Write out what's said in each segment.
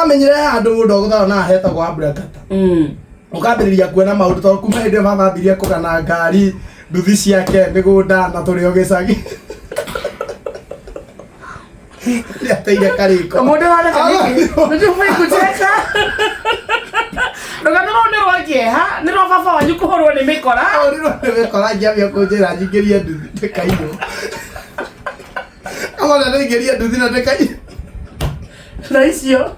Ndamenyire handũ mũndũ agũthara na hetagwo Abrakata. Ũkambĩrĩria kuona maũndũ tondũ kuma hĩndĩ ĩyo baba ambirie kũgana ngari, nduthi ciake, mĩgũnda na tũrĩ o gĩcagi. Nĩateire karĩko. Mũndũ wareka nĩkĩ? Nĩtũbũĩ kũcheka. Rũgano rũu nĩ rwa kĩeha, nĩ rwa baba wanyu kũhũrwo nĩ mĩkora. Ahũrirwo nĩ mĩkora ngĩambia kũnjĩra nyingĩrie nduthi ndĩkaiywo. Amona ndaingĩria nduthi na ndĩkaiywo. Na icio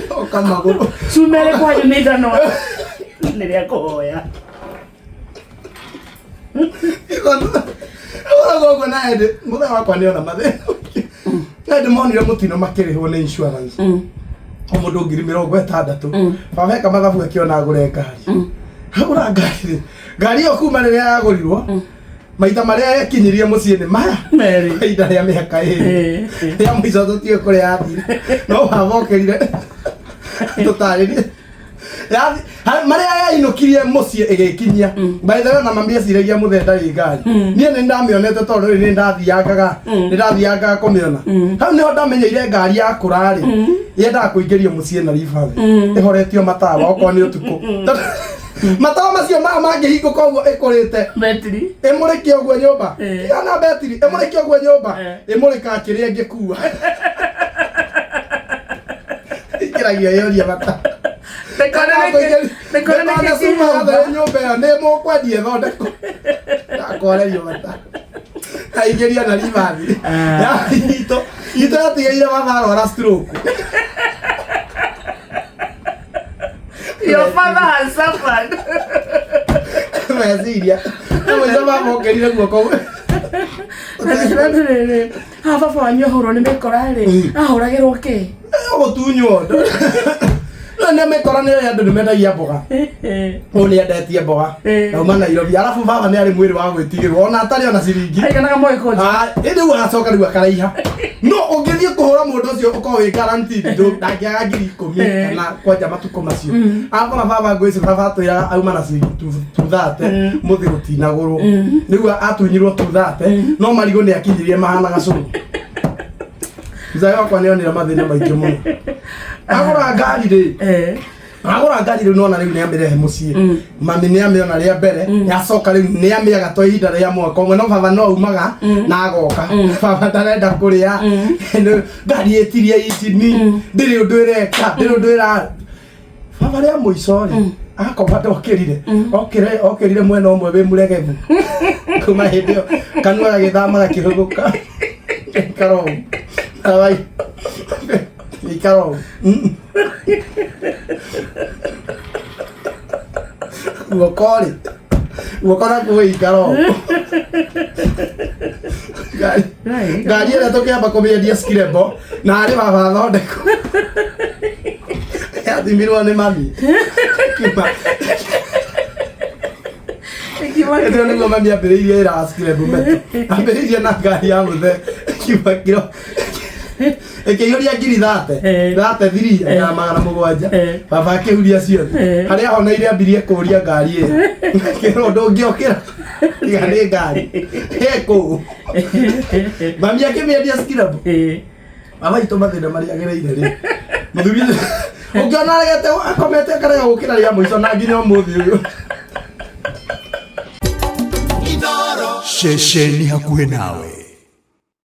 Oka magũrũ. cumere kwanyu nĩ ithanwa. Nĩ rĩa kũhoya. Ũragwo ũguo na hĩndĩ mũthenya wakwa nĩ ona mathĩna. Na hĩndĩ monire mũtino makĩrĩhwo nĩ insurance. O mũndũ 60,000. Baba eka mathabu akĩona agũre ngari. Agũra ngari rĩ. Ngari ĩyo kuma rĩrĩa yagũrirwo maita marĩa yakinyirie mũciĩ nĩ maya Merĩ. kwa ihinda rĩa mĩaka ĩrĩ. Rĩa mũico tũtiũĩ kũrĩa yathire. No baba okĩrire tũtarĩrie. Marĩa yainũkirie mũciĩ ĩgĩkinyia. By the way ona mami eciragia mũthee ndarĩ ngari. Niĩ nĩ ndamĩonete tondũ rĩu nĩ ndathiangaga nĩ ndathiangaga kũmĩona. Hau nĩho ndamenyeire ngari yakũra rĩ yendaga kũingĩrio mũciĩ na ribathi ĩhoretio matawa okorwo nĩ ũtukũ. Matawa macio mao mangĩhingũka ũguo ĩkũrĩte Betiri. ĩmũrĩke ũguo nyũmba. Tiga na betiri ĩmũrĩke ũguo nyũmba ĩmũrĩkaga kĩrĩa ĩngĩkua. Ingĩragia yoria mata. Ndĩkone nĩkĩ kĩ nyũmba. Nyũmba ĩyo nĩ mũkwendia ĩthondekwo. Ndakwarerio mata. Aingĩria na ribathi. Itũ itũ yatigeire baba arwara stroke. Your father has suffered. Meciria. Mũico baba okĩrire guoko. Atĩrĩrĩ, haha baba wanyu ahũrwo nĩ mĩkora rĩ, ahũragĩrwo kĩ? Gũtunywo. No nĩ mĩkora nĩ andũ nĩ mendagia mboga. Ũyũ nĩ endetie mboga. Nauma Nairobi. Arabu baba nĩ arĩ mwĩrĩ wa gwĩtigĩrwo. Ona atarĩ ona ciringi. Aiganaga mũgĩkũnja. Ah, ĩndĩ rĩu agacoka rĩu akaraiha. No ũngĩthiĩ kũhũra mũndũ ũcio ũkorwo wĩ guaranteed ndangĩaga 10,000 kana kwanja matukũ macio. Akora baba ngwĩci baba atwĩraga auma na ciringi 230 mũthĩ gũtinagũrwo. Rĩu atunyirwo 230 no marigũ nĩ akinyirie mahana gacũrũ. Mzee wakwa nĩ onire mathĩna maingĩ mũno. Agũra ngari rĩ, agũra ngari rĩu nona rĩu nĩ amĩrehe mũciĩ. Mami nĩ amĩona rĩa mbere, yacoka rĩu nĩ amĩaga to ihinda rĩa mwaka ũmwe no baba no aumaga na agoka. Baba ndarenda kũrĩa. Ngari ĩtirie injini, ndĩrĩ ũndũ ĩreka, ndĩrĩ ũndũ ĩra Baba rĩa mũico rĩ, akoma ndokĩrire. Okĩre okĩrire mwena ũmwe wĩ mũregebu. Kuma hĩndĩ ĩyo kanua gagĩthama gakĩhũgũka. Ikara ũũ. Arai. Ikara ũũ. Guoko rĩ. Guoko nakuo ikara ũũ. Ngari ngari ĩrĩa tũkĩamba kũmĩendia skirebo na arĩ baba athondekwo yathimirwo nĩ mami Kiuma. Hĩndĩ ĩyo nĩguo mami ambĩrĩirie wĩra wa skirebo meto ambĩrĩirie na ngari ya mũthee kiuma kiro ĩkĩiyũria ngiri thate thate thiri ya 700 baba akĩhuria ciothe harĩa ahoneire ambirie kũria ngari ĩyo kĩrwo ndũngĩokĩra tiga nĩ ngari ĩkũu mami akĩmĩendia skirabu baba itũ mathĩna marĩa agereire rĩ mũthuri ũcio ũngĩona aregete akomete akarega gũkĩra rĩa mũico na nginya ũmũthĩ ũyũ. Ceceni hakuhĩ nawe.